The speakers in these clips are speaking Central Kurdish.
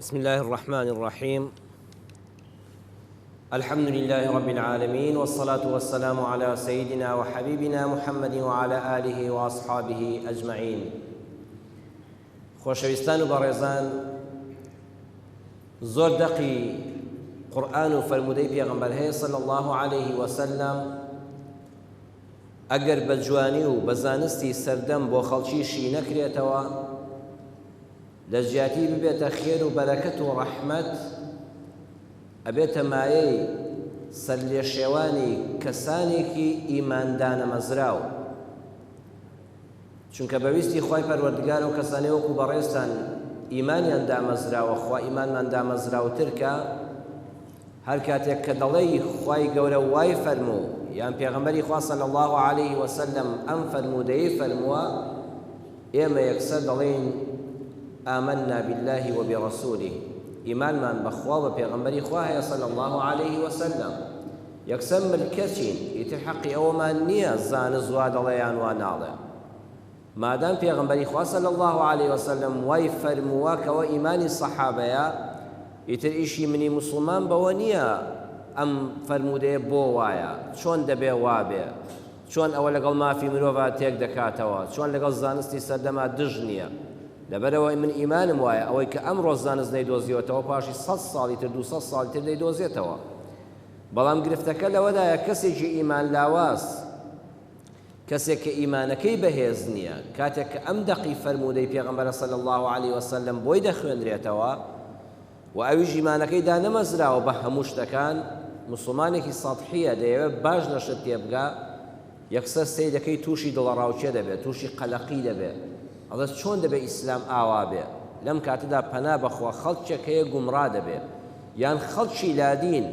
بسم الله الرحمن الرحيم الحمد لله رب العالمين والصلاة والسلام على سيدنا وحبيبنا محمد وعلى آله وأصحابه أجمعين خۆشەویستان و بەڕێزان زۆر دەقی قورئان و فەرموودەی پێغەمبەر هەیە صلی الله علیه وسلم ئەگەر بە جوانی و بە زانستی سەردەم بۆ خەڵکی شی نەکرێتەوە لە جیاتی ببێتە خێر و بەرەکەت و ڕەحمەت ئەبێتە مایەی سەرلێشێوانی کەسانێکی ئیمان دانەمەزراو چونکە بە ویستی خوای پەروەردگار ئەو کەسانەی وەکو بەڕێزتان ئیمانیان دامەزراوە خوا ئیمانمان دامەزراوتر کە هەر کاتێک کە دەڵێی خوای گەورە وای فەرموو یان پێغەمبەری خوا صلی الله علیه وسلم ئەم فەرموودەی فەرمووە ئێمە یەکسەر دەڵێین آمنا بالله وبرسوله ئیمانمان بە خوا و بە پێغەمبەری خوا هەیە صلی الله علیه وسلم یەکسەر ملکەچین ئیتر حەقی ئەوەمان نییە زانست وا دەڵێ یان وا ناڵێ مادام پێغەمبەری خوا صلی اللە علیە وسلم وای فەرمووە کەوە ئیمانی سەحابەیە ئیتر ئیشی منی موسڵمان بەوە نییە ئەم فەرموودەیە بۆ وایە چۆن دەبێ وابێ چۆن ئەوە لەگەڵ مافی مرۆڤا تێک دەکاتەوە چۆن لەگەڵ زانستی سەردەما دژ نییە لەبەرئەوەی من ئیمانم وایە ئەوەی کە ئەمڕۆ زانست نەیدۆزیوەتەوە پاشی سەد ساڵی تر 200 ساڵی تر دەیدۆزێتەوە بەڵام گرفتەکە لەوەدایە کەسێکی ئیمان لاواز کەسێک کە ئیمانەکەی بەهێز نییە، کاتێک کە ئەم دەقی فەرموودەی پێغەمبەرە صلی اللە علیە وسلم بۆی دەخوێنرێتەوە و ئەویش ئیمانەکەی دانەمەزراوە بە هەموو شتەکان، موسڵمانێکی سەتحییە دەیەوێت باش لە شت تێبگا، یەکسەر سەیرەکەی تووشی دڵەڕاوکێ دەبێت، تووشی قەلەقی دەبێت، ئەڵێت چۆن دەبێت ئیسلام ئاوا بێ؟ لەم کاتەدا پەنا بەخوا خەڵکێک هەیە گومڕا دەبێ یان خەڵکی لادین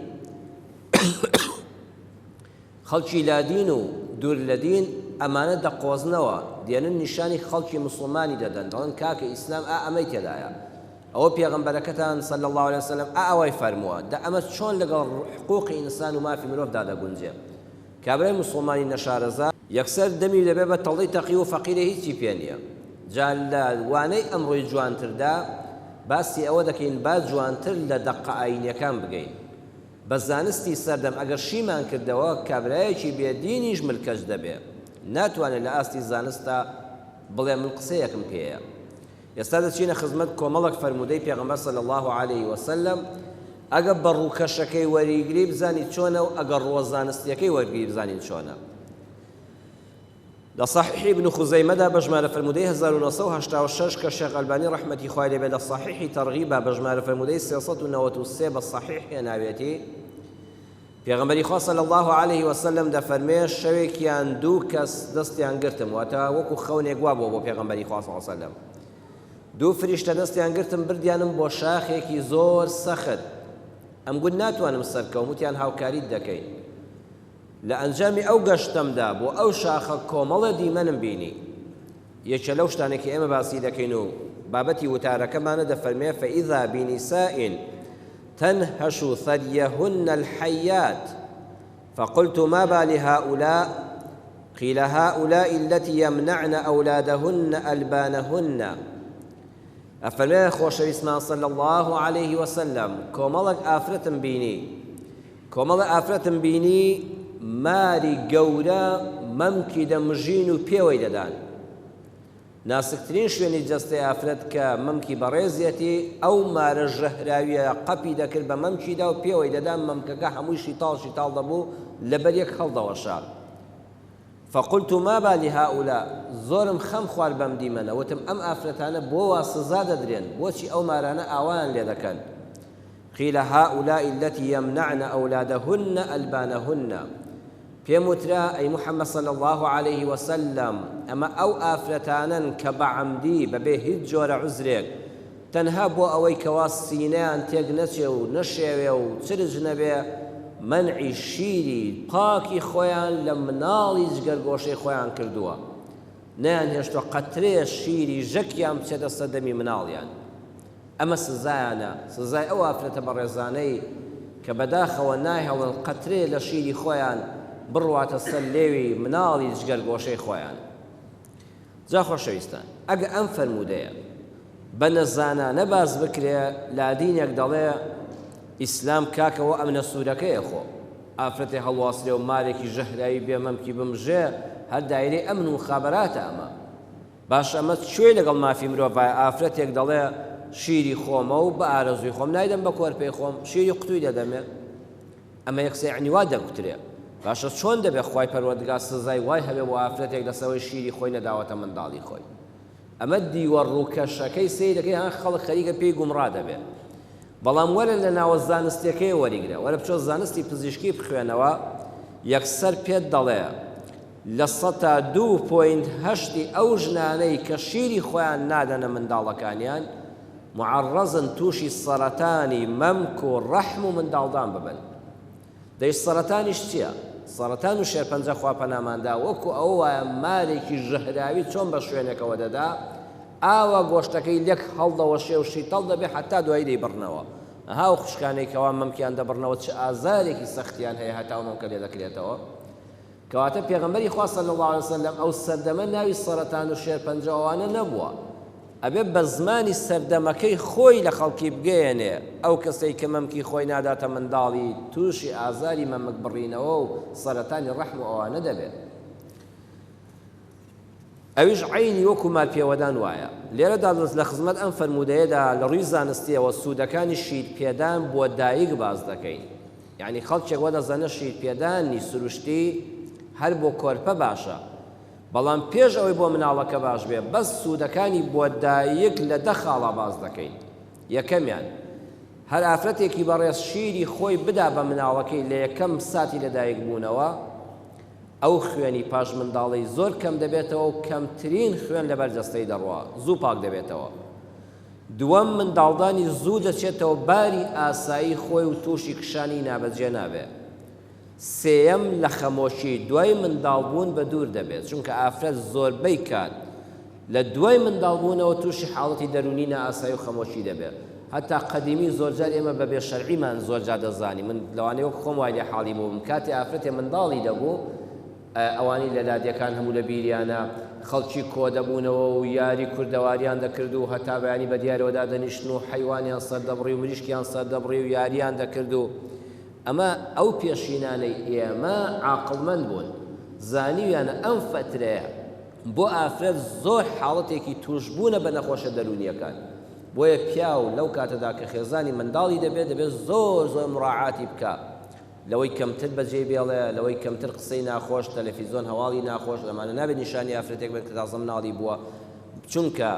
خەڵکی لادین و دوور لە دین ئەمانە دەقۆزنەوە، دێنن نیشانی خەڵکی موسڵمانی دەدەن، دەڵێن کاکە ئیسلام ئا ئەمەی تێدایە، ئەوە پێغەمبەرەکەتان صلی اللە علیە وسلم ئا ئەوەی فەرمووە، دە ئەمە چۆن لەگەڵ حقوقی ئینسان و مافی مرۆڤدا دەگونجێ؟ کابرای موسڵمانی نەشارەزا، یەکسەر دەمی دەبێ بە تەڵەی تەقیو و فەقیرە هیچی پێ نییە، جا لە وانەی ئەمڕۆی جوانتردا باسی ئەوە دەکەین با جوانتر لە دەقە ئایینیەکان بگەین. بە زانستی سەردەم ئەگەر شیمان کردەوە کابرایەکی بێ دینیش ملکەچ دەبێ ناتوانێ لە ئاستی زانستا بڵێ من قسەیەکم پێیە ئێستا دەچینە خزمەت کۆمەڵک فەرموودەی پێغەمبەر صلی اللە علیه وسلم ئەگە بە ڕووکەشەکەی وەریگری بزانی چۆنە و ئەگەر ڕووە زانستیەکەی وەرگری بزانین چۆنە لە صحیحی ابن خزیمەدا بە ژمارە فەرموودەی 1986 کە شێخ ئەلبانی ڕەحمەتی خوای لێ بێ لە صحیحی تەرغیبا بە ژمارە فەرموودەی 393 بە صحیح هێناوێتی پێغەمبەری خوا صلی الله علیه وسلم دەفەرمێ شەوێکیان دوو کەس دەستیان گرتم واتە وەکو خەونێک وا بووە بۆ پێغەمبەری خوا صلی الله علیه وسلم دوو فریشتە دەستیان گرتم بردیانم بۆ شاخێکی زۆر سەخت ئەم گوت ناتوانم سەرکەوم وتیان هاوکاریت دەکەین لە ئەنجامی ئەو گەشتەمدا بۆ ئەو شاخە کۆمەڵێ دیمەنم بینی. یەکێ لەو شتانەی کە ئێمە باسی دەکەین و بابەتی وتارەکەمانە دەفەرمێ فإذا بنساء تنهش ثديهن الحيات فقلت ما بال هؤلاء قيل هؤلاء التي يمنعن أولادهن ألبانهن ئەفەرمێ خۆشەویستمان صلی الله علیه وسلم کۆمەڵێک ئافرەتم بینی کۆمەڵە ئافرەتم بینی ماری گەورە مەمکی دەمژین و پێوەی دەدان. ناسکترین شوێنی جەستەی ئافرەت کە مەمکی بەڕێزیەتی، ئەو مارە ژەهراویە قەپی دەکرد بە مەمکیدا و پێوەی دەدا، مەمکەکە هەمووی شیتاڵ شیتاڵ دەبوو، لەبەر یەک هەڵدەوەشا. فقلت ما بال هؤلاء، زۆرم خەم خوارد بەم دیمەنە، وتم ئەم ئافرەتانە بۆ وا سزا دەدرێن، بۆچی ئەو مارانە ئاوایان لێدەکەن؟ قیل هؤلاء اللتی یمنعن اولادهن البانهن، پێم وترا ئەی محمد صلی اللە علیه وسلم ئەمە ئەو ئافرەتانەن کە بە عەمدی بەبێ هیچ جۆرە عوزرێک تەنها بۆ ئەوەی کەوا سینەیان تێک نەچێ و نەشێوێ و چرچ نەبێ مەنعی شیری پاکی خۆیان لە مناڵی جگەرگۆشەی خۆیان کردووە نەیانهێشتووە قەترەیە شیری ژەکیان بچێتە سەر دەمی مناڵیان. ئەمە سزایانە، سزای ئەو ئافرەتە بەڕێزانەی کە بەداخەوە نایهڵن قەترەیە لە شیری خۆیان بڕواتە سەر لێوی مناڵی جگەرگۆشەی خۆیان. جا خۆشەویستان ئەگە ئەم فەرموودەیە. بە نەزانانە باس بکرێ، لادینێک دەڵێ ئیسلام کاکە وە ئەمنە سوورەکەیە خۆ ئافرەتێ هەڵواسرێ و مارێکی ژەهراوی بێ مەمکی بمژێ هەر دایرەی ئەمن و مخابەراتە ئەمە. باشە ئەمە کوێی لەگەڵ مافی مرۆڤایە ئافرەتێک دەڵێ شیری خۆمە و بە ئارەزووی خۆم نایدەم بە کۆرپەی خۆم شیری قوتوی دەدەمێ ئەمە یەکسە یەعنی وا دەگوترێ باشە چۆن دەبێ خوای پەروەردگار سزای وای هەبێ بۆ ئافرەتێک لەسەوەی شیری خۆی نەداوەتە منداڵی خۆی ئەمە دیوە ڕووکەشەکەی سەیرەکەی ها خەڵک خەریکە پێی گومڕا دەبێ بەڵام وەرە لە ناوە زانستیەکەی وەریگرە وەرە بچۆ زانستی پزیشکی بخوێنەوە یەکسەر پێت دەڵێ 2.8% ی ئەو ژنانەی کە شیری خۆیان نادەنە منداڵەکانیان معەڕەزن تووشی سەرەتانی مەمک و ڕەحم و منداڵدان ببن. دەی سەرەتانیش چییە؟ سەرەتان و شێرپەنجە خوا پەناماندا وەکو ئەوە وایە مارێکی ژەهراوی چۆن بە شوێنێکەوە دەدا ئاوا گۆشتەکەی لێک هەڵدەوەشێ و شیتەڵ دەبێ حەتا دوایی دەیبڕنەوە. ئەها ئەو خوشکانەی کەوا مەمکیان دەبڕنەوە چ ئازارێکی سەختیان هەیە هەتا ئەو مەمکە لێ دەکرێتەوە. کەواتە پێغەمبەری خوا صلی اللە علیە وسلم ئەو سەردەمە ناوی سەرەتان و شێرپەنجە ئەوانە نەبووە ئەبێ بە زمانی سەردەمەکەی خۆی لە خەڵکی بگەیەنێ ئەو کەسەی کە مەمکی خۆی ناداتە منداڵی تووشی ئازاری مەمک بڕینەوە و سەرەتانی ڕەحم و ئەوانە دەبێت ئەویش عەینی وەکو مار پێوەدان وایە. لێرەدا لە خزمەت ئەم فەرموودەیەدا لە ڕووی زانستیەوە سوودەکانی شیر پێدان بۆ دایک باس دەکەین. یەعنی خەڵکێک وا دەزانێت شیر پێدانی سروشتی هەر بۆ کۆرپە باشە، بەڵام پێش ئەوەی بۆ مناڵەکە باش بێ بەس سوودەکانی بۆ دایک لە دە خاڵا باس دەکەین. یەکەمیان، هەر ئافرەتێکی بەڕێز شیری خۆی بدا بە مناڵەکەی لە یەکەم ساتی لەدایک بوونەوە، ئەو خوێنی پاش منداڵی زۆر کەم دەبێتەوە و کەمترین خوێن لەبەر جەستەی دەڕوا زوو پاک دەبێتەوە. دووەم، منداڵدانی زوو دەچێتەوە باری ئاسایی خۆی و تووشی کشانی نابەجێ نابێ. سێیەم، لە خەمۆکی دوای منداڵبوون بەدوور دەبێت، چونکە ئافرەت زۆربەی کات لە دوای منداڵبوونەوە تووشی حاڵەتی دەروونی نائاسایی و خەمۆکی دەبێت. هەتا قەدیمی زۆرجار ئێمە بە بێ شەرعیمان زۆرجار دەزانی، من لەوانەیە وەک خۆم وای لێ حاڵی بووبم، کاتێ ئافرەتێ منداڵی دەبوو، ئەوانەی لە لادێکان هەموو لە بیریانە، خەڵکی کۆدەبوونەوە و یاری کوردەواریان دەکرد و هەتا بەیانی بە دیارەوە دادەنیشتن و حەیوانیان سەردەبڕی و مریشکیان سەردەبڕی و یاریان دەکرد و ئەمە ئەو پێشینانەی ئێمە عاقڵمەند بوون زانیویانە ئەم فەترەیە بۆ ئافرەت زۆر حاڵەتێکی توشبوونە بە نەخۆشە دەروونیەکان بۆیە پیاو لەو کاتەدا کە خێزانی منداڵی دەبێت دەبێت زۆر زۆر مڕاعاتی بکا لەوەی کەمتر بەجێی بێڵێ لەوەی کەمتر قسەی ناخۆش تەلەفیزۆن هەواڵی ناخۆش ئەمانە نابێت نیشانی ئافرەتێک بن کە تازە مناڵی بووە چونکە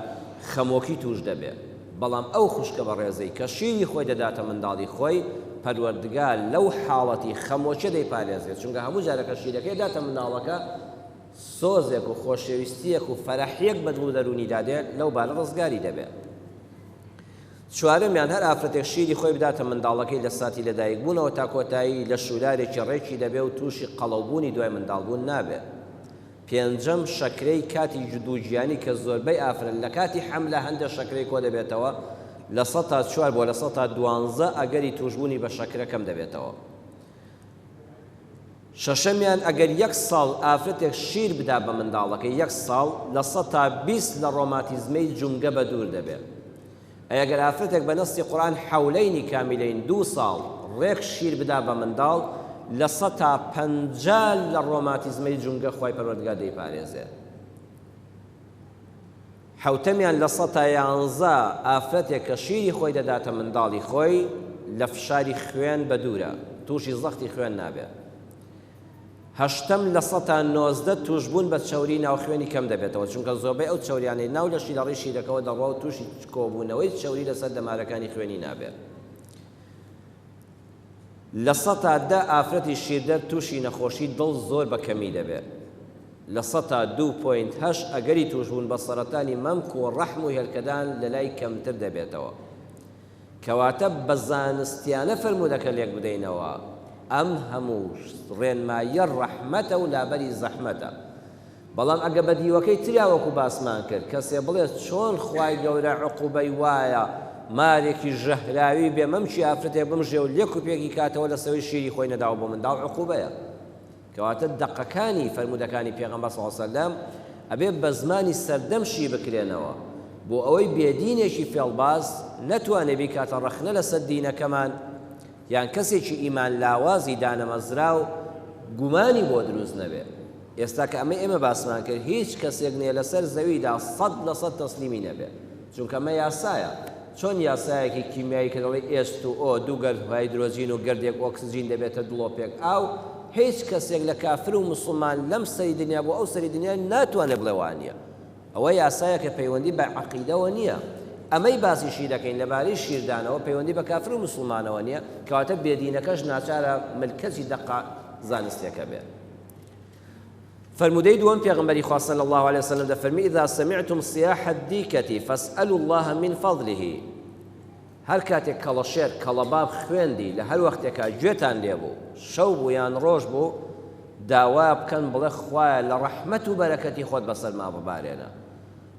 خەمۆکی توش دەبێ بەڵام ئەو خوشکە بەڕێزەی کە شیری خۆی دەداتە منداڵی خۆی پەروەردگار لەو حاڵەتی خەمۆکیە دەیپارێزێت چونکە هەموو جارەکە شیرەکەی داتە منداڵەکە سۆزێک و خۆشەویستیەک و فەرەحیەک بە دڵ و دەروونیدا دێت لەو بارە ڕزگاری دەبێت. چوارەمیان، هەر ئافرەتێک شیری خۆی بداتە منداڵەکەی لە ساتی لەدایکبوونەوە تا کۆتایی لەش و لارێکی ڕێکی دەبێ و تووشی قەڵەوبوونی دوای منداڵبوون نابێ. پێنجەم، شەکرەی کاتی دووگیانی کە زۆربەی ئافرەت لە کاتی حەملە هەندێ شەکرەی کۆدەبێتەوە 4% بۆ 12% ئەگەری تووشبوونی بە شەکرە کەم دەبێتەوە. شەشەمیان، ئەگەر یەک ساڵ ئافرەتێک شیر بدا بە منداڵەکەی یەک ساڵ، 20% لە ڕۆماتیزمەی جومگە بەدوور دەبێ. ئەی ئەگەر ئافرەتێک بە نەسی قورئان حولین کاملین دوو ساڵ ڕێک شیر بدا بە منداڵ، 50% لە ڕۆماتیزمەی جومگە خوای پەروەردگار دەیپارێزێ. حەوتەمیان 11% ئافرەتێک کە شیری خۆی دەداتە منداڵی خۆی لە فشاری خوێن بەدوورە تووشی زەختی خوێن نابێ. هەشتەم 19% تووشبوون بە چەوری ناو خوێنی کەم دەبێتەوە چونکە زۆربەی ئەو چەوریانەی ناو لەشی لە ڕێی شیرەکەوە دەڕوا و تووشی کۆبوونەوەی چەوری لەسەر دەمارەکانی خوێنی نابێ. 10% ئافرەتی شیردەر تووشی نەخۆشی دڵ زۆر بە کەمی دەبێت. 2.8% ئەگەری تووشبوون بە سەرەتانی مەمک و ڕەحم و هێلکەدان لەلای کەمتر دەبێتەوە. کەواتە بە زانستیانە فەرموودەکە لێک بدەینەوە ئەم هەموو ڕێنماییە ڕەحمەتە و لابەری زەحمەتە. بەڵام ئەگە بە دیوەکەی تریا وەکو باسمان کرد کەسێ بڵێ چۆن خوای گەورە عقوبەی وایە مارێکی ژەهراوی بێ مەمکی ئافرەتێک بمژێ و لێک و پێکی کاتەوە لەسەوەی شیری خۆی نەداوە بۆ منداڵ عقوبەیە. کەواتە دەقەکانی فەرموودەکانی پێغەمبەر صلی اللە علیە وسلم ئەبێ بە زمانی سەردەم شی بکرێنەوە. بۆ ئەوەی بێدینێکی فێڵباز نەتوانێ بیکاتە ڕەخنە لەسەر دینەکەمان یان کەسێکی ئیمان لاوازی دانەمەزراو گومانی بۆ دروست نەبێ. ئێستا کە ئەمەی ئێمە باسمان کرد هیچ کەسێک نیە لەسەر زەویدا 100% تەسلیمی نەبێ، چونکە ئەمە یاسایە. چۆن یاسایەکی کیمیایی کە دەڵێ H2O دوو گەرد هایدرۆجین و گەردێک ئۆکسجین دەبێتە دڵۆپێک ئاو، هیچ کەسێک لە کافر و موسڵمان لەم سەری دنیا بۆ ئەو سەری دنیا ناتوانێ بڵێ وانیە. ئەوە یاسایەکە پەیوەندی بە عەقیدەوە نییە. ئەمەی باسیشی دەکەین لەبارەی شیردانەوە پەیوەندی بە کافر و موسڵمانەوە نییە، کەواتە بێدینەکەش ناچارە ملکەچی دەقە زانستیەکە بێ. فەرموودەی دووەم پێغەمبەری خوا صلی اللە علیه وسلم دەفەرمی اذا سمعتم صیاح الدیکة فاسألوا اللە من فضله هەر کاتێک کەڵەشێر کەڵەباب خوێندی لە هەر وەختێکا گوێتان لێ بوو شەو بوو یان ڕۆژ بوو داوا بکەن بڵێ خوایە لە ڕەحمەت و بەرەکەتی خۆت بەسەرما ببارێنە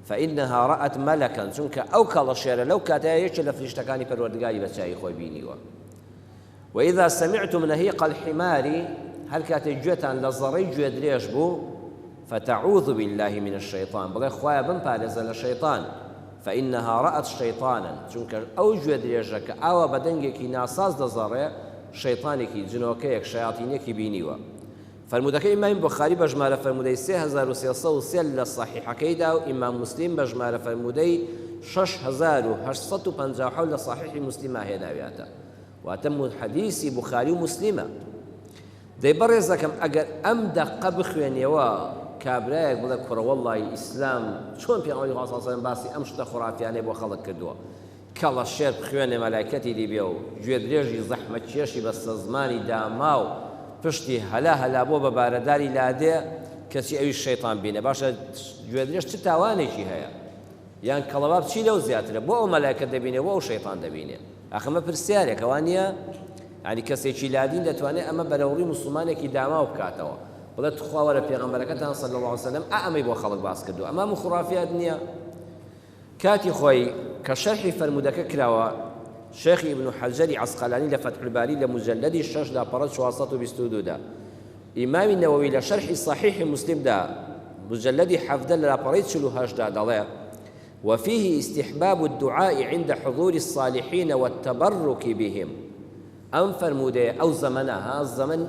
فإنها رأت ملكا چونکە ئەو کەڵەشێرە لەو کاتەیە یەکێ لە فریشتەکانی پەروەردگاری بە چاوی خۆی بینیوە. وإذا سمعتم نهیق الحمار هەر کاتێک گوێتان لە زەڕەی گوێدرێژ بوو فتعوذ بالله من الشیطان بڵێ خوایە بمپارێزە لە شەیطان فإنها رأت شیطانا چونکە ئەو گوێدرێژە کە ئاوا بە دەنگێکی ناساز دەزەڕێ شەیطانێکی جنۆکەیەک شەیاتینێکی بینیوە. فەرموودەکەی ئیمامی بوخاری بە ژمارە فەرموودەی 3303 لە سەحیحەکەیدا و ئیمام موسلیم بە ژمارە فەرموودەی 6857 لە سەحیحی موسلیما هێناویاتە. واتە حەدیسی بوخاری و موسلیمە. دەی بەڕێزەکەم ئەگەر ئەم دەقە بخوێنیەوە کابرایەک بڵێ کوڕە وەڵڵاهی ئیسلام چۆن پێغەمبەری خوا صلی اللە علیە وسلم باسی ئەم شتە خورافیانەی بۆ خەڵک کردووە کەڵە شێر بخوێنێ مەلایکەتی دی بێ و گوێدرێژی زەحمەتکێشی بەستەزمانی داماو پشتی هەلا هەلا بۆ بە بارەداری لادێ کەچی ئەویش شەیتان بینێ باشە گوێدرێژ چ تاوانێکی هەیە یان کەڵەباب چی لەو زیاترە بۆ ئەو مەلایکەت دەبینێ بۆ ئەو شەیتان دەبینێ ئاخ ئەمە پرسیارێکە وا نییە؟ یانی کەسێکی لادین دەتوانێت ئەمە بەرەوڕووی موسڵمانێکی داماو بکاتەوە بڵێ توخوا وەرە پێغەمبەرەکەتان صلی اللە علیه وسلم ئا ئەمەی بۆ خەڵک باس کردووە ئەمە هەموو خورافیات نییە؟ کاتی خۆی کە شەرحی فەرموودەکە کراوە شێخی ئیبن حەجەری عەسقەلانی لە فەتح الباری لە مجلدی شەش لاپەڕە 422 دا ئیمامی نەوەوی لە شەرحی صحیح مسلمدا مجلدی 17 لە لاپەڕەی 48 دا دەڵێ وفیه استحباب الدعاء عند حضور الصالحین والتبرک بهم، ئەم فەرموودەیە ئەو زەمەنە ها زەمەن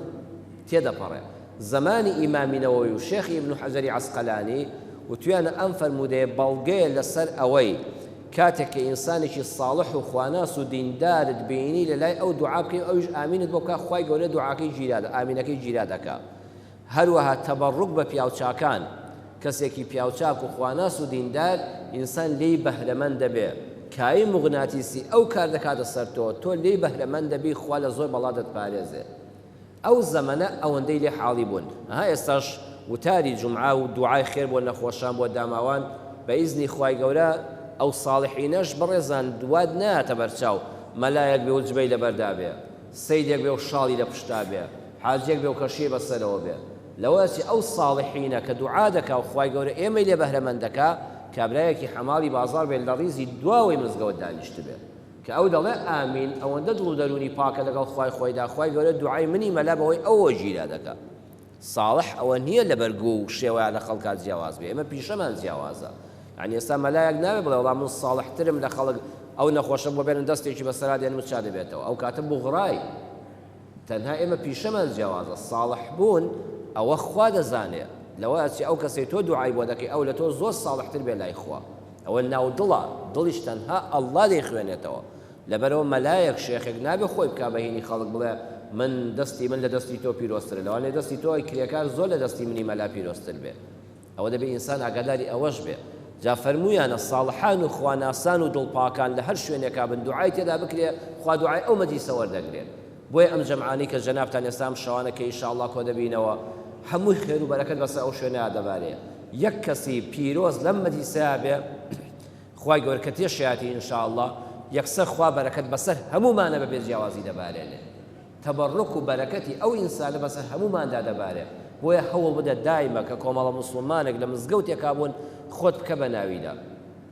تێدەپەڕێ زەمانی ئیمامی نەوەوی و شێخی ئیبن حەجەری عەسقەلانی وتویانە ئەم فەرموودەیە بەڵگەیە لەسەر ئەوەی کاتێک کە ئینسانێکی ساڵح و خواناس و دیندارت بینی لەلای ئەو دوعا بکەی و ئەویش ئامینت بۆ بکا خوای گەورە دوعاکەی گیرا ئامینەکەی گیرا دەکا. هەروەها تەبەڕوک بە پیاوچاکان، کەسێکی پیاوچاک و خواناس و دیندار ئینسان لێی بەهرەمەند دەبێ، کایەی موغناتیسی ئەو کار دەکاتە سەر تۆ، تۆ لێی بەهرەمەند دەبی خوا لە زۆر بەڵا دەتپارێزێ. ئەو زەمەنە ئەوەندەی لێ حاڵی بوون. ئەها ئێستاش وتاری جومعە و دوعای خێر بۆ نەخۆشان بۆ داماوان بە ئیزنی خوای گەورە ئەو ساڵحینەش بەڕێزان وات نایاتە بەرچاو مەلایەک بێ و جبەی لەبەردا بێ سەیدێک بێ و شاڵی لە پشتا بێ حاجیەک بێ و کەشیەی بەسەرەوە بێ لەوە ئەچێ ئەو ساڵحینە کە دوعا دەکا و خوای گەورە ئێمەی لێ بەهرەمەند دەکا کابرایەکی حەماڵی بازاڕ بێ لە ڕیزی دواوەی مزگەوت دانیشتبێ کە ئەو دەڵێ ئامین ئەوەندە دڵ و دەروونی پاکە لەگەڵ خوای خۆیدا خوای گەورە دوعای منی مەلا بەهۆی ئەوەوە گیرا دەکا ساڵح ئەوە نییە لەبەر گوو و شێوەیان لە خەڵکا جیاواز بێ ئێمە پیشەمان جیاوازە یانی ئێستا مەلایەک نابێ بڵێ وەڵا من ساڵحترم لە خەڵک ئەو نەخۆشە بۆ بێنن دەستێکی بەسەرا دێنم و چا دەبێتەوە ئەو کاتە بوغڕای تەنها ئێمە پیشەمان جیاوازە ساڵح بوون ئەوە خوا دەزانێ لەوە ئەچێ ئەو کەسەی تۆ دوعای بۆ دەکەی ئەو لە تۆ زۆر ساڵحتر بێ لای خوا ئەوە ناو دڵە دڵیش تەنها ئەڵڵا دەیخوێنێتەوە لەبەرئەوە مەلایەک شێخێک نابێ خۆی بکا بە هینی خەڵک بڵێ من دەستی من لە دەستی تۆ پیرۆزترە لەوانەیە دەستی تۆ ئەی کرێکار زۆر لە دەستی منی مەلا پیرۆزتر بێ ئەوە دەبێ ئینسان ئاگاداری ئەوەش بێ جا فەرموویانە ساڵحان و خواناسان و دڵپاکان لە هەر شوێنێکا بن دوعای تێدا بکرێ خوا دوعای ئەو مەجلیسە وەردەگرێ بۆیە ئەم جەمعانەی کە جەنابتان ئێستا ئەم شەوانە کە ئیشاڵڵا کۆدەبینەوە هەمووی خێر و بەرەکەت بەسەر ئەو شوێنەیا دەبارێ یەک کەسی پیرۆز لەم مەجلیسەیا بێ خوای گەورە کە تێشیاتی ان شاء اللە یەکسەر خوا بەرەکەت بەسەر هەموومانە بەبێ جیاوازی دەبارێنێ تەبەڕوک و بەرەکەتی ئەو ئینسانە بەسەر هەمووماندا دەبارێ بۆیە هەوڵ بدە دایمە کە کۆمەڵە موسڵمانێک لە مزگەوتێکا بوون خۆت بکە بە ناویدا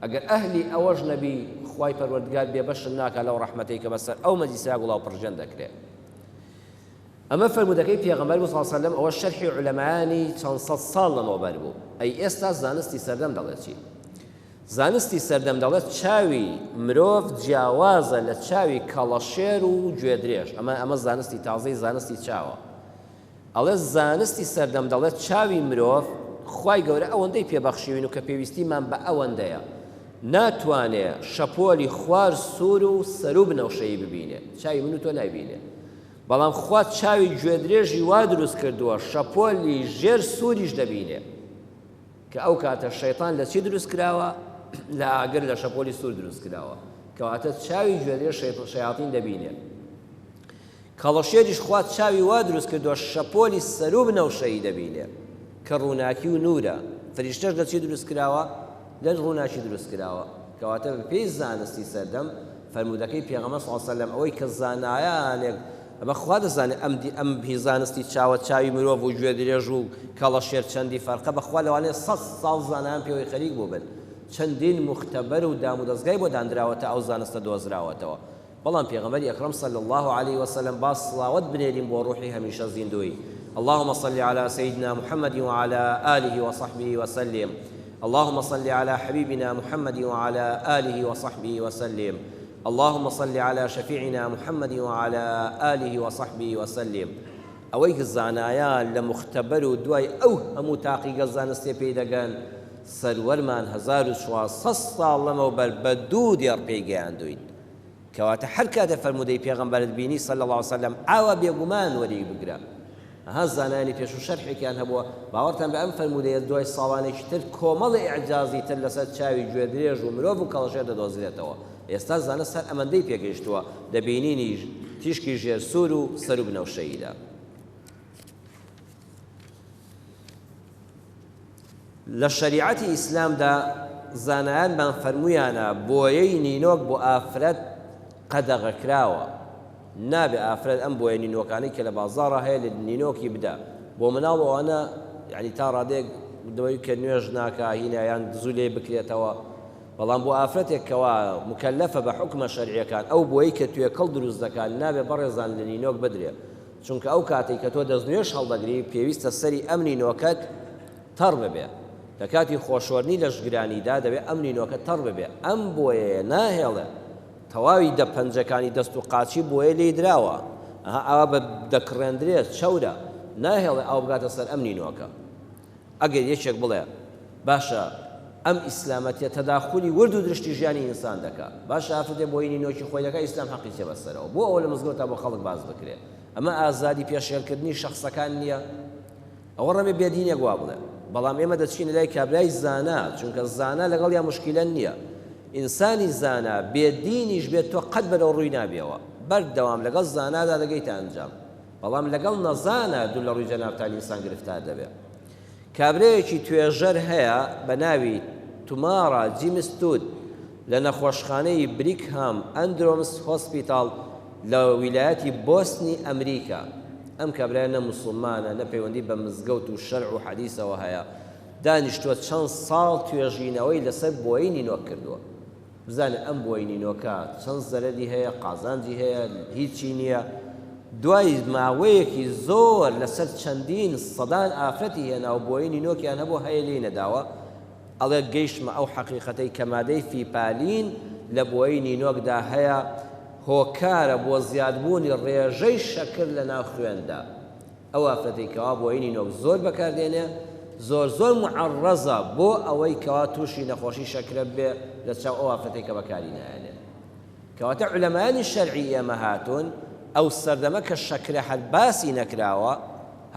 ئەگەر ئەهلی ئەوەش نەبی خوای پەروەردگار بێبەشت ناکا لەو ڕەحمەتەی کە بەسەر ئەو مەجلیسە گوڵاو پڕژێن دەکرێ. ئەمە فەرموودەکەی پێغەمبەر بوو صلی اللە علیە وسلم ئەوە شەرحی عولەمایانی چەند سەد ساڵ لەمەوبەر بوو ئەی ئێستا زانستی سەردەم دەڵێ چی؟ زانستی سەردەم دەڵێت چاوی مرۆڤ جیاوازە لە چاوی کەڵەشێر و گوێدرێژ، ئەمە ئەمە زانستی تازەی زانستی چاوە. ئەڵێ زانستی سەردەم دەڵێت چاوی مرۆڤ خوای گەورە ئەوەندەی پێ بەخشیوین و کە پێویستیمان بە ئەوەندەیە ناتوانێ شەپۆلی خوار سوور و سەروو بنەوشەیی ببینێ، چاوی من و تۆ نایبینێ. بەڵام خوا چاوی گوێدرێژی وا دروست کردووە شەپۆلی ژێر سووریش دەبینێ. کە ئەو کاتە شەیتان لە چی دروست کراوە؟ لە ئاگر لە شەپۆلی سوور دروست کراوە. کەواتە چاوی گوێدرێژ شەیاتین دەبینێ. کەڵەشێریش خوا چاوی وا دروست کردووە شەپۆلی سەروو بنەوشەیی دەبینێ کە ڕووناکی و نوورە. فریشتەش لە چی دروست کراوە؟ لە ڕووناکی دروست کراوە. کەواتە بە پێی زانستی سەردەم فەرموودەکەی پێغەمبەر صلی اللە علیە وسلم ئەوەی کە زانایانێک ئەمە خوا دەزانێ ئەم دی ئەم هی زانستی چاوە چاوی مرۆڤ و گوێ درێژ و کەڵەشێر چەندی فەرقە بەخوا لەوانەیە سەد ساڵ زانایان پێوەی خەریک بووبن چەندین موختەبەر و دامودەزگای بۆ داندراوە تا ئەو زانستە دۆزراوەتەوە بەڵام پێغەمبەری ئەکرەم صلی اللە علیە وسلم با سڵاوەت بنێرین بۆ ڕوحی هەمیشە زیندووی اللهم صل علی سیدنا محمد وعلی آله وصحبه وسلم اللهم صل علی حبیبنا محمد وعلی آله وصحبه وسلم اللهم صل علی شفیعنا محمد وعلی آله وصحبه وسلم ئەوەی کە زانایان لە موختەبەر و دوای ئەو هەموو تاقیگە زانستیە پێی دەگەن سەروەرمان 1400 ساڵ لەمەوبەر بە دوو دێڕ پێی گەیاندووین کەواتە هەر کاتێ فەرموودەی پێغەمبەرت بینی صلی اللە علیە وسلم ئاوا بێگومان وەری بگرە. ئەها زانایانی پێشوو شەرحێکیان هەبووە، باوەڕتان بە ئەم فەرموودەیە دوای ساڵانێکی تر کۆمەڵێ ئیعجازی تر لەسەر چاوی گوێدرێژ و مرۆڤ و کەڵەشێر دەدۆزرێتەوە. ئێستا زانست هەر ئەمەندەی پێگەیشتووە لە بینینی تیشکی ژێر سوور و سەروو بنەوشەییدا. لە شەریعەتی ئیسلامدا زانایانمان فەرموویانە بۆیەی نینۆک بۆ ئافرەت قەدەغەکراوە، نابێ ئافرەت ئەم بۆیە نینۆکانەی کە لە بازاڕا هەیە لە نینۆکی بدا بۆ مناڵ ئەوانە یعنی تا ڕادەیەک دەوەی کە نوێژ ناکا هینا یان زوو لێ بکرێتەوە بەڵام بۆ ئافرەتێک کەوا مکەلەفە بە حوکمە شەرعیەکان ئەو بۆیەی کە توێکڵ دروست دەکات نابێ بەڕێزان لە نینۆک بدرێ چونکە ئەو کاتەی کە تۆ دەستنوێژ هەڵدەگری پێویستە سەری ئەم نینۆکەت تەڕ ببێ لە کاتی خۆشۆردنی لەشگرانیدا دەبێ ئەم نینۆکە تەڕ ببێ ئەم بۆیەیە ناهێڵێ تەواوی دە پەنجەکانی دەست و قاچی بۆیە لێی دراوە ئەها ئاوا بە دەکڕێندرێ چەورە ناهێڵێ ئاو بگاتە سەر ئەم نینۆکە ئەگەر یەکێک بڵێ باشە ئەم ئیسلامەتیە تەداخولی ورد و درشتی ژیانی ئینسان دەکا باشە ئافرەتێ بۆینی نۆکی خۆی دەکا ئیسلام حەقی چیە بەسەرەوە بۆ ئەوە لە مزگەوتا بۆ خەڵک باس بکرێ ئەمە ئازادی پێشێلکردنی شەخسەکان نییە ئەوە ڕەمێ بێدینێک وا بڵێ بەڵام ئێمە دەچینە لای کابرای زانا چونکە زانا لەگەڵ یا مشکیلە نییە ئینسانی زانا بێدینیش بێت تۆ قەت بەرەو ڕووی نابیەوە بەردەوام لەگەڵ زانادا دەگەیتە ئەنجام بەڵام لەگەڵ نەزانە دوور لە ڕووی جەنابتان ئینسان گرفتار دەبێ. کابرایەکی توێژەر هەیە بە ناوی تومارا جیمس تود لە نەخۆشخانەی بریگهام ئەندرۆمس هۆسپیتاڵ لە ویلایەتی بۆستنی ئەمریکا. ئەم کابرایە نە موسڵمانە نە پەیوەندی بە مزگەوت و شەرع و حەدیسەوە هەیە، دانیشتووە چەند ساڵ توێژینەوەی لەسەر بۆیی نینۆک کردووە. بزانە ئەم بۆی نینۆکە چەند زەرەری هەیە قازانجی هەیە هیچی نییە دوای ماوەیەکی زۆر لەسەر چەندین سەدان ئافرەتی هێنا و بۆی نینۆکیان هەبوو هەیە لێی نەداوە ئەڵێ گەیشتمە ئەو حەقیقەتەی کە مادەی فیپالین لە بۆی نینۆکدا هەیە هۆکارە بۆ زیادبوونی ڕێژەی شەکر لە ناو خوێندا ئەو ئافرەتەی کەوا بۆینی نۆک زۆر بەکار دێنێ زۆر زۆر معەڕەزە بۆ ئەوەی کەوا تووشی نەخۆشی شەکرە ببێ لە چاو ئەو ئافرەتەی کە بەکاری نایەنێ. کەواتە عولەمایانی شەرعی ئێمە هاتوون ئەو سەردەمە کە شەکرە هەر باسی نەکراوە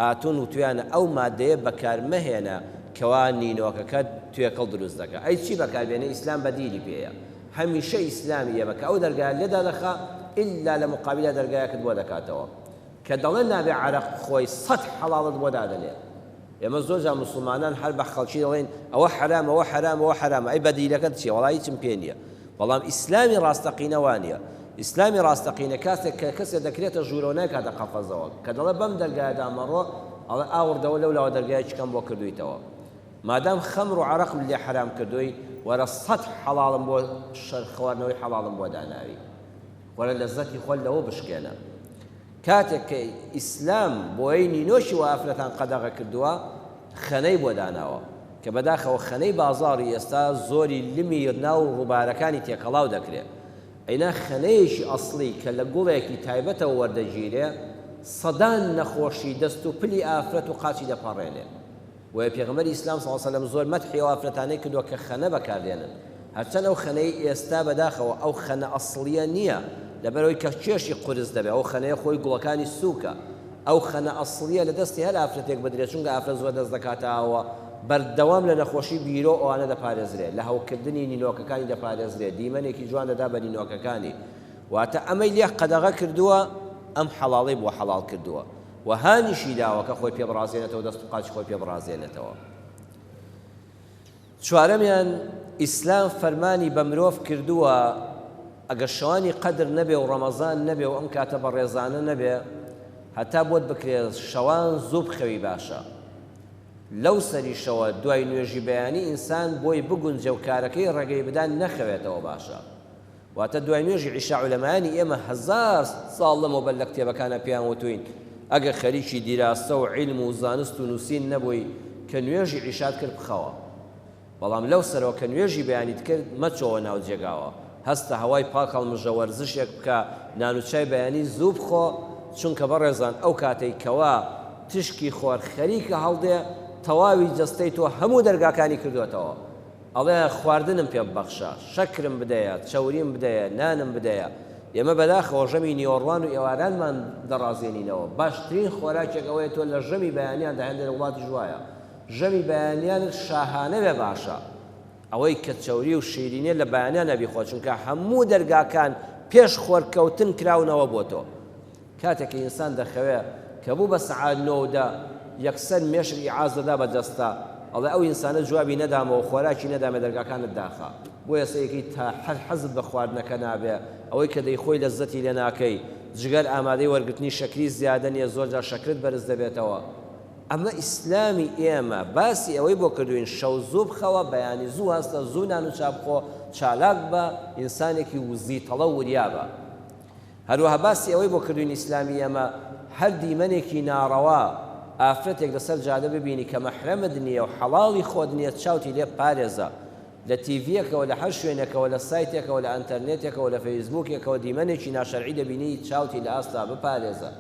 هاتوون وتویانە ئەو مادەیە بەکار مەهێنە کەوا نینۆکەکەت توێکڵ دروست دەکا ئەی چی بەکار بێنە ئیسلام بەدیلی پێیە هەمیشە ئیسلامی ئێمە کە ئەو دەرگایە لێ دادەخا ئیلا لە مقابیلا دەرگایەکت بۆ دەکاتەوە کە دەڵێ نابێ عەرەق بخۆی سەت حەڵاڵت بۆ دادەنێ ئێمە زۆر جار موسڵمانان هەر بە خەڵکی دەڵێین ئەوە حەرامە ئەوە حەرامە ئەوە حەرامە ئەی بەدیلەکەت چیە وەڵا هیچم پێ نییە بەڵام ئیسلامی ڕاستەقینە وا نییە ئیسلامی ڕاستەقینە کاتێک کە کەسێ دەکرێتە ژوورەوە ناکاتە قەفەزەوە کە دەڵێ بەم دەرگایەدا مەڕۆ ئەڵێ ئاوڕدەوە لەو لاوە دەرگایەکی کەم بۆ کردوویتەوە مادام خەمر و عەرەقم لێ حەرام کردووی وەرە سەت حەڵاڵم بۆ شەر خواردنەوەی حەڵاڵم بۆ داناوی وەرە لەزەتی خۆت لەوە بشکێنە. کاتێک کە ئیسلام بۆیەی نینۆکی وە ئافرەتان قەدەغە کردووە خەنەی بۆ داناوە. کە بەداخەوە خەنەی بازاڕی ئێستا زۆری لمی ناو ڕووبارەکانی تێکەڵاو دەکرێ. ئەینا خەنەیەکی ئەسڵی کە لە گوڵێکی تایبەتەوە وەردەگیرێ سەدان نەخۆشی دەست و پلی ئافرەت و قاچی دەپەڕێنێ. بۆیە پێغەمبەری ئیسلام صلی اللە علیە وسلم زۆر مەدحی ئەو ئافرەتانەی کردووە کە خەنە بەکاردێنن. هەرچەند ئەو خەنەی ئێستا بەداخەوە ئەو خەنە ئەسڵیە نییە لەبەرئەوەی کە کێشی قورس دەبێ ئەو خەنەیە خۆی گوڵەکانی سووکە. ئەو خەنە ئەسڵیە لە دەستی هەر ئافرەتێک بدرێ چونکە ئافرەت زۆر دەست دەکاتە ئاوە بەردەوام لە نەخۆشی بیرۆ ئەوانە دەپارێزرێ لە هەوکردنی نینۆکەکانی دەپارێزرێ دیمەنێکی جوان دەدا بە نینۆکەکانی واتە ئەمەی لێ قەدەغە کردووە ئەم حەڵاڵەی بۆ حەڵاڵ کردووە و هانیشی داوە کە خۆی پێ بڕازێنێتەوە دەست و قاچی خۆی پێ بڕازێنێتەوە. چوارەمیان، ئیسلام فەرمانی بە مرۆڤ کردووە ئەگەر شەوانی قەدر نەبێ و ڕەمەزان نەبێ و ئەم کاتە بەڕێزانە نەبێ هەتا بۆت بکرێ شەوان زوو بخەوی باشە لەو سەریشەوە دوای نوێژی بەیانی ئینسان بۆی بگونجێ و کارەکەی ڕێگەی بدا نەخەوێتەوە باشە. واتە دوای نوێژی عیشا عولەمایانی ئێمە هەزار ساڵ لەمەوبەر لە کتێبەکانا پێیان وتووین ئەگەر خەریکی دیراسە و عیلم و زانست و نووسین نەبووی کە نوێژی عیشات کرد بخەوە بەڵام لەو سەرەوە کە نوێژی بەیانیت کرد مەچۆوە ناو جێگاوە هەستە هەوای پاک هەڵمژە وەرزشێک بکە نان و چای بەیانی زوو بخۆ چونکە بەڕێزان ئەو کاتەی کەوا تشکی خۆر خەریکە هەڵدێ تەواوی جەستەی تۆ هەموو دەرگاکانی کردۆتەوە ئەڵێ خواردنم پێ ببەخشە، شەکرم بدەیە، چەوریم بدەیە، نانم بدەیە. ئێمە بەداخەوە ژەمی نیوەڕوان و ئێوارانمان دەڕازێنینەوە. باشترین خۆراکێک ئەوەیە تۆ لە ژەمی بەیانیاندا، هێندێ لە وڵاتیش وایە، ژەمی بەیانیانت شاهانە بێ باشە. ئەوەی کە چەوری و شیرینیە لە بەیانیانا بیخۆ، چونکە هەموو دەرگاکان پێش خۆرکەوتن کراونەوە بۆ تۆ. کاتێک کە ئینسان دەخەوێ کە بوو بە سەعات نۆ و دە یەکسەر مێشک ئیعاز دەدا بە جەستە ئەڵێ ئەو ئینسانە جوابی نەدامەوە خۆراکی نەدامێ دەرگاکانت داخە بۆیە سەیەکەی تا هەر حەزت بە خواردنەکە نابێ ئەوەی کە دەیخۆی لەززەتی لێ ناکەی جگەر ئامادەی وەرگرتنی شەکری زیادە نیە زۆر جار شەکرت بەرز دەبێتەوە ئەمە ئیسلامی ئێمە باسی ئەوەی بۆ کردوین شەو زوو بخەوە بەیانی زوو هەستە زوو نان و چا بخۆ چالاک بە ئینسانێکی وزیتەڵە و وریا بە. هەروەها باسی ئەوەی بۆ کردوین ئیسلامی ئێمە هەر دیمەنێکی ناڕەوا ئافرەتێک لەسەر جادە ببینی کە مەحرەمت نیە و حەڵاڵی خۆت نیە چاوتی لێ بپارێزە لە تیڤیەکەوە لە هەر شوێنێکەوە لە سایتێکەوە لە ئەنتەرنێتێکەوە لە فەیسبوکێکەوە دیمەنێکی ناشەرعی دەبینی چاوتی لە ئاستا بپارێزە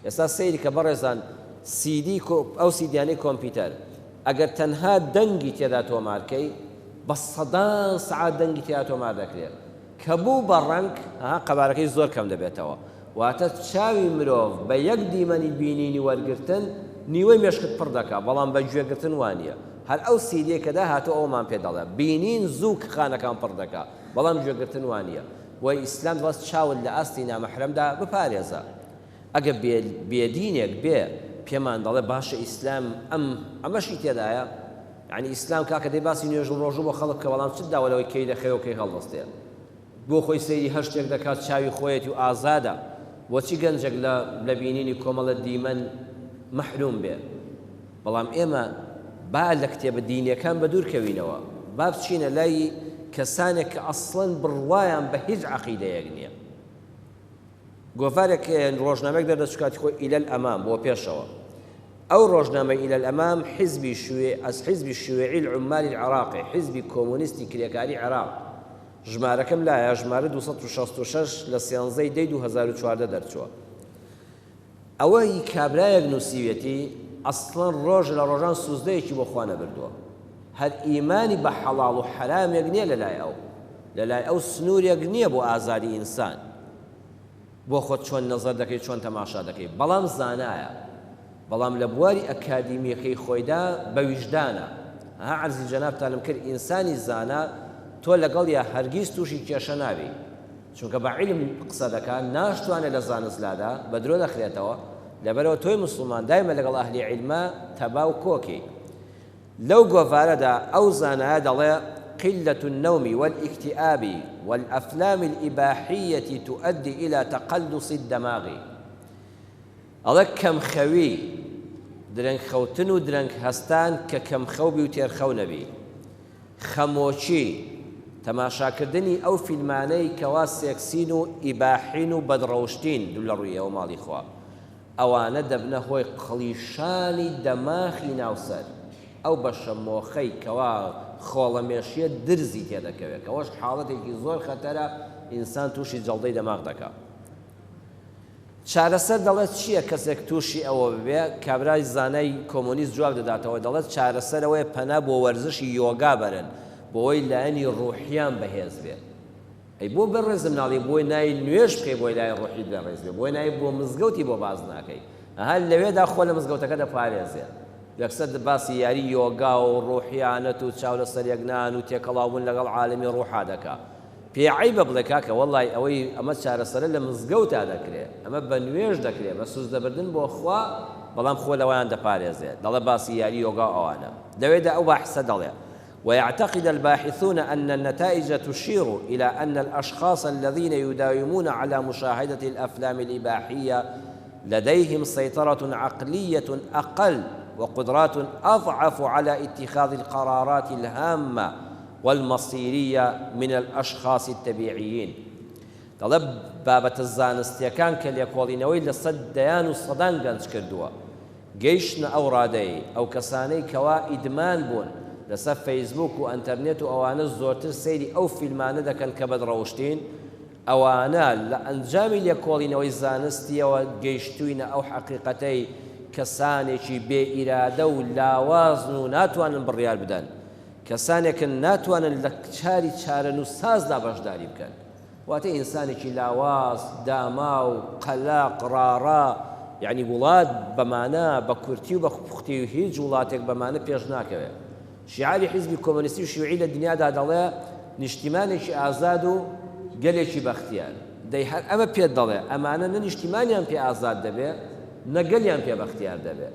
ئێستا سەیری کە بەڕێزان سیدی ئەو سیدیانەی کۆمپیوتەر ئەگەر تەنها دەنگی تێدا تۆمارکەی بە سەدان سەعات دەنگی تێدا تۆمار دەکرێت کە بوو بە ڕەنگ ها قەبارەکەی زۆر کەم دەبێتەوە واتە چاوی مرۆڤ بە یەک دیمەنی بینینی وەرگرتن نیوەی مێشکت پڕ دەکا بەڵام بە گوێگرتن وانیە هەر ئەو سیدیەی کە داهاتوو ئەوەمان پێ دەڵێ بینین زوو خانەکان پڕ دەکا بەڵام گوێگرتن وانیە بۆیە ئیسلام دەڵێت چاوت لە ئاستی نامەحرەمدا بپارێزە ئەگە بێ بێدینێک بێ پێمان دەڵێ باشە ئیسلام ئەم ئەمەشی تێدایە یعنی ئیسلام کاکە دەی باسی نوێژ و ڕۆژوو بۆ خەڵک بکە بەڵام چت داوە لەوەی کەی دەخەوێ و کەی هەڵدەستێ بۆ خۆی سەیری هەر شتێک دەکات چاوی خۆیەتی و ئازادە بۆچی گەنجێک لە لە بینینی کۆمەڵە دیمەن مەحروم بێ بەڵام ئێمە با لە کتێبە دینیەکان بەدوور کەوینەوە با بچینە لای کەسانێک کە ئەسڵەن بڕوایان بە هیچ عەقیدەیەک نییە گۆڤارێک ڕۆژنامەیەک دەردەچوو کاتی خۆی الى الامام بۆ پێشەوە ئەو ڕۆژنامەی الى الامام حزبی شوێ ئەس حزبی شیوعی العمال العراقی حزبی کۆمۆنیستی کرێکاری عێراق ژمارەکەم لایە ژمارە 266 لە سێنزەی دەی 2014 دەرچووە ئەوە ی کابرایەک نووسیویەتی ئەسڵەن ڕۆژ لە ڕۆژان سوزدەیەکی بۆ خوا نەبردووە هەر ئیمانی بە حەڵاڵ و حەرامێک نییە لەلای ئەو لەلای ئەو سنوورێک نییە بۆ ئازادی ئینسان بۆ خۆت چۆن نەزەر دەکەی چۆن تەماشا دەکەی بەڵام زانایە بەڵام لە بواری ئەکادیمیەکەی خۆیدا بە ویژدانە ها عەرزی جەنابتانم کرد ئینسانی زانا تۆ لەگەڵیا هەرگیز تووشی کێشە نابی چونکە بە عیلم قسە دەکا ناشتوانێ لە زانست لادا، بە درۆ دەخرێتەوە، لەبەرئەوە تۆی موسڵمان دایمە لەگەڵ ئەهلی عیلما تەبا و کۆکی. لەو گۆڤارەدا ئەو زانایە دەڵێ، قلة النوم والاکتئاب والافلام الاباحیة تؤدی الی تقلص الدماغ ئەڵێ کەمخەوی، درەنگ خەوتن و درەنگ هەستان کە کەمخەو بی و تێرخەو نەبی، خەمۆکی، تەماشاکردنی ئەو فیلمانەی کەوا سێکسین و ئیباحین و بەدڕەوشتین دوور لە ڕووی ئێوە ماڵی خوا ئەوانە دەبنە هۆی قڵیشانی دەماخی ناو سەر. ئەو بەشە مۆخەی کەوا خۆڵەمێشیە درزی تێدەکەوێ کەوەش حاڵەتێکی زۆر خەتەرە ئینسان تووشی جەڵدەی دەماغ دەکا. چارەسەر دەڵێت چییە کەسێک تووشی ئەوە ببێ؟ کابرای زانای کۆمۆنیست جواب دەداتەوە دەڵێت چارەسەر ئەوەیە پەنا بۆ وەرزشی یۆگا بەرن بۆوەی لایەنی ڕوحیان بەهێز بێ. ئەی بۆ بەڕێزم ناڵێی بۆی نای نوێژ بکەی بۆی لای ڕوحیت بەڕێز بێ بۆی نای بۆ مزگەوتی بۆ باس ناکەی ئەها لەوێدا خۆ لە مزگەوتەکە دەپارێزێ یەکسەر باسی یاری یۆگا و ڕوحیانەت و چاو لەسەر یەکنان و تێکەڵاوبوون لەگەڵ عالەمی ڕوحا دەکا پێ عەیبە بڵێ کاکە وەڵای ئەوەی ئەمە چارەسەرە لە مزگەوتا دەکرێ ئەمە بە نوێژ دەکرێ بە سوجدەبردن بۆ خوا بەڵام خۆ لەوەیان دەپارێزێ دەڵێ باسی یاری یۆگا و ئەوانە لەوێدا ئەو باحسە دەڵێ ويعتقد الباحثون أن النتائج تشير إلى أن الأشخاص الذين يداومون على مشاهدة الأفلام الإباحية لديهم سيطرة عقلية أقل وقدرات أضعف على اتخاذ القرارات الهامة والمصيرية من الأشخاص الطبيعيين. دەڵێ بابەتە زانستیەکان کە لێکۆڵینەوەی لەسەر دەیان و سەدان گەنج کردووە گەیشتنە ئەو ڕادەی ئەو کەسانەی کەوا ئیدمان بوون لەسەر فەیسبووک و ئەنتەرنێت و ئەوانە زۆرتر سەیری ئەو فیلمانە دەکەن کە بەدڕەوشتین ئەوانە لە ئەنجامی لێکۆڵینەوەی زانستیەوە گەیشتوینە ئەو حەقیقەتەی کەسانێکی بێ ئیرادە و لاوازن و ناتوانن بڕیار بدەن کەسانێکن ناتوانن لە کاری چارەنووسسازدا بەشداری بکەن. واتە ئینسانێکی لاواز، داماو، قەلەق، ڕاڕا، یەعنی وڵات بەمانە بە کورتی و بە پوختی هیچ وڵاتێک بەمانە پێش ناکەوێ. شیعاری حیزبی کۆمۆنیستی و شیوعی لە دنیادا دەڵێ نیشتیمانێکی ئازاد و گەلێکی بەختیار. دەی هەر ئەمە پێت دەڵێ ئەمانە نە نیشتیمانیان پێ ئازاد دەبێ، نە گەلیان پێ بەختیار دەبێ.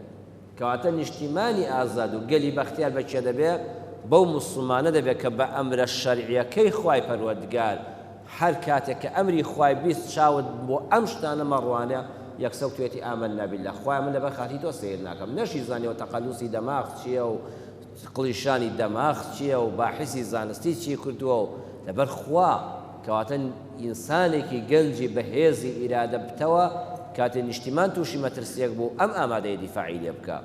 کەواتە نیشتیمانی ئازاد و گەلی بەختیار بە کێ دەبێ؟ بەو موسڵمانە دەبێ کە بە ئەمرە شەرعیەکەی خوای پەروەردگار هەر کاتێک کە ئەمری خوای 20 چاوت بۆ ئەم شتانە مەڕوانە یەکسەر وتویەتی آمنا باللە خوایە من لەبەر خاتری تۆ سەیر ناکەم نەشی زانیەوە تەقەلوسی دەماغ چیە و قڵیشانی دەماغ چیە و باحیسی زانستی چی کردووە و لەبەر خوا کەواتە ئینسانێکی گەنجی بەهێزی ئیرادە پتەوە کاتێ نیشتیمان تووشی مەترسیەک بوو ئەم ئامادەیە دیفاعی لێ بکا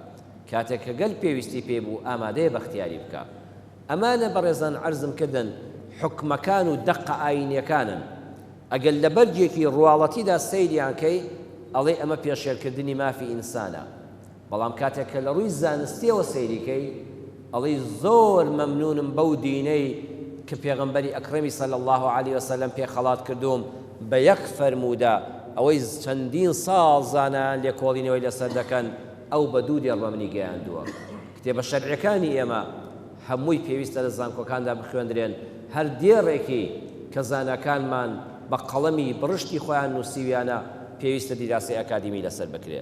کاتێک کە گەل پێویستی پێی بوو ئامادەیە بەختیاری بکا ئەمانە بەڕێزان عەرزم کردن حوکمەکان و دەقە ئاینیەکانن ئەگەر لە بەرگێکی ڕواڵەتیدا سەیریان کەی ئەڵێی ئەمە پێشێلکردنی مافی ئینسانە بەڵام کاتێک کە لە ڕووی زانستیەوە سەیری کەی ئەڵێی زۆر مەمنونم بەو دینەی کە پێغەمبەری ئەکڕەمی صلی اللە علیە وسلم پێ خەڵات کردووم بە یەک فەرموودە ئەوەی چەندین ساڵ زانایان لێکۆڵینەوەی لەسەر دەکەن ئەو بە دوو دێڕ بە منی گەیاندووە. کتێبە شەرعیەکانی ئێمە هەمووی پێویستە لە زانکۆکاندا بخوێندرێن هەر دێڕێکی کە زاناکانمان بە قەڵەمی بڕشتی خۆیان نووسیویانە پێویستە دیراسەی ئەکادیمی لەسەر بکرێ.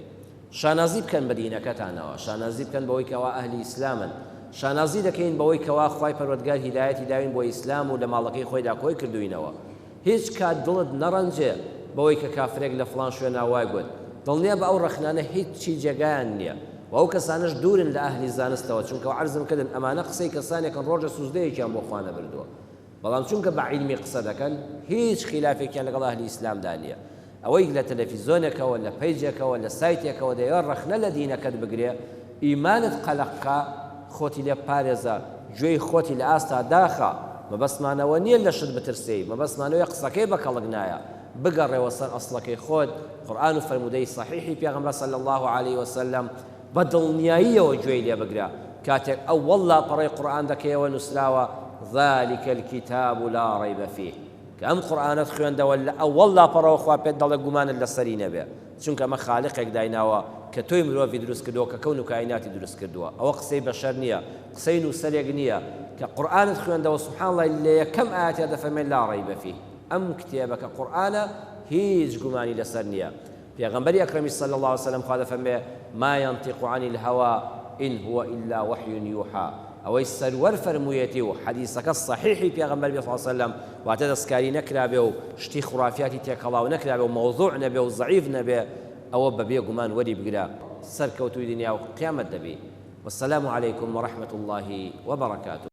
شانازی بکەن بە دینەکەتانەوە، شانازی بکەن بەوەی کەوا ئەهلی ئیسلامن، شانازی دەکەین بەوەی کەوا خوای پەروەردگار هیدایەتی داوین بۆ ئیسلام و لە ماڵەکەی خۆیدا کۆی کردووینەوە. هیچ کات دڵت نەڕەنجێ بەوەی کە کافرێک لە فڵان شوێنا وای گوت، دڵنیابە ئەو ڕەخنانە هیچی جێگایان نییە و ئەو کەسانەش دوورن لە ئەهلی زانستەوە، چونکە عەرزم کردن ئەمانە قسەی کەسانێکن ڕۆژێ سوجدەیەکیان بۆ خوا نەبردووە. بەڵام چونکە بە عیلمی قسە دەکەن هیچ خیلافێکیان لەگەڵ ئەهلی ئیسلامدا نییە. ئەوەی لە تەلەفیزۆنێکەوە، لە پەیجێکەوە، لە سایتێکەوە دەیەوێت ڕەخنە لە دینەکەت بگرێ، ئیمانت قەلەق کا، خۆتی لێ بپارێزە، گوێی خۆتی لە ئاستا داخە، مەبەستمان ئەوە نییە لە شت بترسێی، مەبەستمان ئەوەیە قسەکەی بە کەڵک نایە، بگەڕێوە سەر ئەسڵەکەی خۆت، قورئان و فەرموودەی سەحیحی پێغەمبەر صلی اللە علیە وسلم، بە دڵنیاییەوە گوێی لێ بگرە کاتێک ئەوەڵ لاپەڕەی قورئان دەکەیەوە نوسراوە، ذلک الکتاب لا ریب فیه، کە ئەم قورئانەت خوێندەوە لە ئەوەڵ لاپەڕەوە خوا پێت دەڵێ گومانت لەسەری نەبێ چونکە ئەمە خالقێک دایناوە کە تۆی مرۆڤی دروست کردووە کە کەون و کائیناتی دروست کردووە ئەوە قسەی بەشەر نییە قسەی نووسەرێک نییە کە قورئانت خوێندەوە سبحان اللە لە یەکەم ئایەتیا دەفەرمێ لا ریب فیه ئەم کتێبە کە قورئانە هیچ گومانی لەسەر نییە پێغەمبەری ئەکرەمیش صلی اللە علیە وسلم خوا دەفەرموێ، ما ینطق عن الهوی ان هو الا وحی یوحی، ئەوەی سەروەر فەرموویەتی و حەدیسەکە صەحیحی پێغەمبەر بێ صلی اللە علیە وسلم واتە دەستکاری نەکرابێ و شتی خورافیاتی تێکەڵاو نەکرابێ و مەوزوع نەبێ و زەعیف نەبێ ئەوە بەبێ گومان وەری بگرە سەرکەوتووی دنیا و قیامەت دەبی. والسلام علیکم ورحمە اللە وبرکاته.